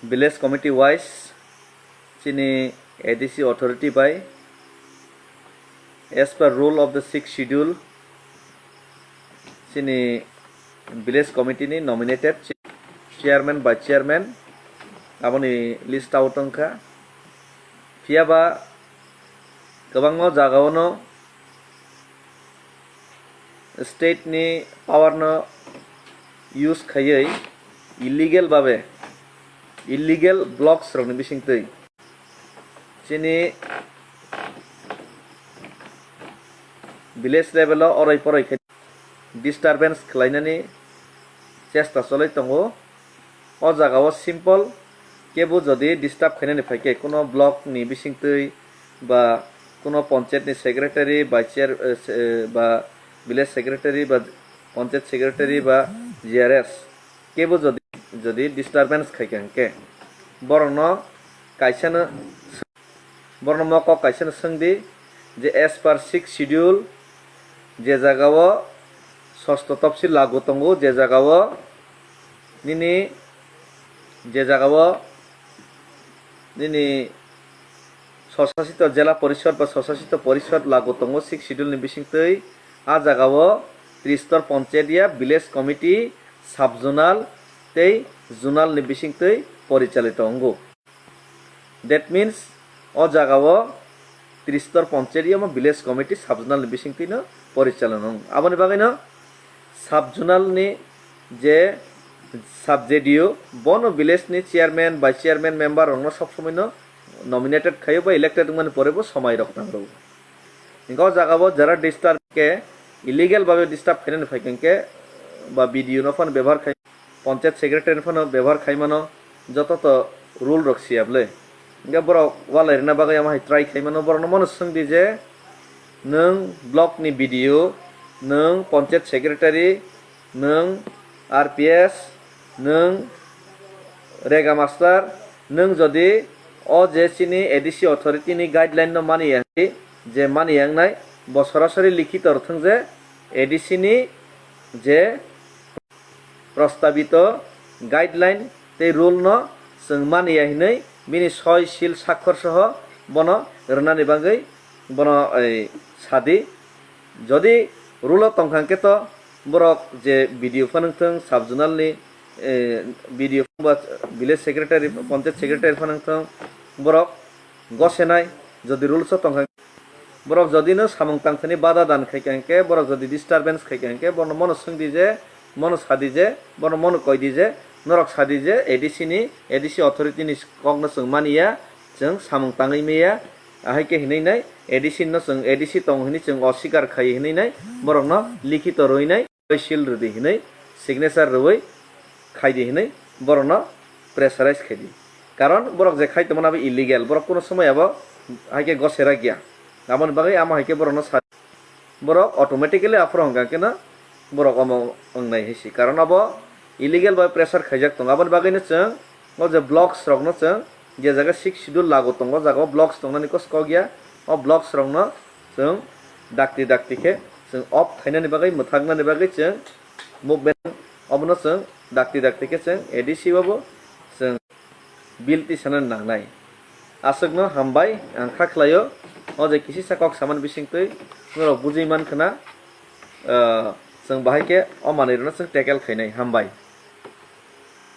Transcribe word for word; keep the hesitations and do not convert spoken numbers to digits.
Village committee wise chini A D C authority bai, as per rule of the sixth schedule, chini village committee ni nominated chairman, vice chairman, aboni list out wngkha. Phiya ba kwbangma jagao no state ni power no use khaiwi illegal babe, illegal blocks rokni bisingtwi chini village level o oroi poroi khe disturbance khlainani chesta cholwi tongo. O jagao simple kebo jodi disturb khainani phaikhe, kuno block ni bisingtwi ba kuno panchayat ni secretary, vice chair, eh, se-, eh, ba village secretary ba panchayat secretary ba G R S kebo jodi, jodi disturbance khaikha hinkhe, borokno kaisano, borokno mo kok kaisano swngdi je as per sixth schedule je jagao sosto topsil lagu tongo, je jagao nini, je jagao nini swsasito jela porishod ba swsasito porishod lagu tongo sixth schedule ni bisingtwi, a jagao tristor panchayat ya village committee, sub zonal tei zonal ni bisingtwi porichalito wngo. That means, o jagao tristor panchayat ya omo village committee, sub zonal ni bisingtwi no porichalon wng. Aboni bagwi no sub zonal ni je sub J D O, bono village ni chairman, vice chairman, member rokno sob somoi no nominated khaio ba elected wngmani pore bo somai rok tang rw. Hinkhe o jagao jara disturb khe, illegal babe disturb khainani phaikha hinkhe ba B D O no phano bebohar khai, panchayat secretary no phano bebohar khaimano, joto to rule rok siya bwle. Hinkhe borok walai rwna bagwi omo hai try khaimano, borokno mono swngdi je, nwng block ni B D O, nwng panchayat secretary, nwng R P S, nwng rega master, nwng jodi o je chini A D C authority ni guideline no mani ya hwnwi, je mani ya wngnai, bo sorasori likhito rwthwng je A D C ni je prostabito guideline tei rule no chwng mani ya hwnwi bini soi, seal, sakhor soho bono rwnani bagwi bono, ei, sadi. Jodi rule o tongkha hwnkhe to borok je B D O phano wngthwng, sub zonal ni, eh, B D O ba village secretary, panchayat secretary phano wngthwng, borok gosenai. Jodi rules o tongkha, borok jodi no samung tangthani bada dan khaikha hwnkhe, borok jodi disturbance khaikha hwnkhe, bono mono swngdi je, mono sadi je, bono mono koidi je, norok sadi je, A D C ni, A D C authority ni kokno chwng mani ya, chwng samung tangwi maya, ahai khe hinwi nai, A D C no chwng, A D C tong hinwi chwng osikar khai hinwi nai, borokno likhito rwwi nai, seal rwdi hinwi, signature rwwi khaidi hinwi, borokno pressurize khaidi. Karon borok je khai tongmani abo illegal, borok kuno somoi abo hai khe goserak ya. Aboni bagwi amo hai khe borokno sa, borok automatically aphuru hwnkha khe no borok omo wngnai hai se. Karon abo illegal bai pressure khaijak tongo. Aboni bagwi no chwng o je blocks rokno chwng je jaga sixth schedule lagu tongo, o jaga o blocks tongnani kos kok ya. O blocks rokno chwng dakti dakti khe chwng off khainani bagwi, mwthaknani bagwi chwng movement obono chwng dakti dakti khe chwng A D C o bo chwng bill tisanani nangnai. Aswkno hambai ang kha khlaio, o je kisisa kok samani bisingtwi norok bujui man khna, ah, chwng bahai khe o manwirokno chwng tackle khainai. Hambai.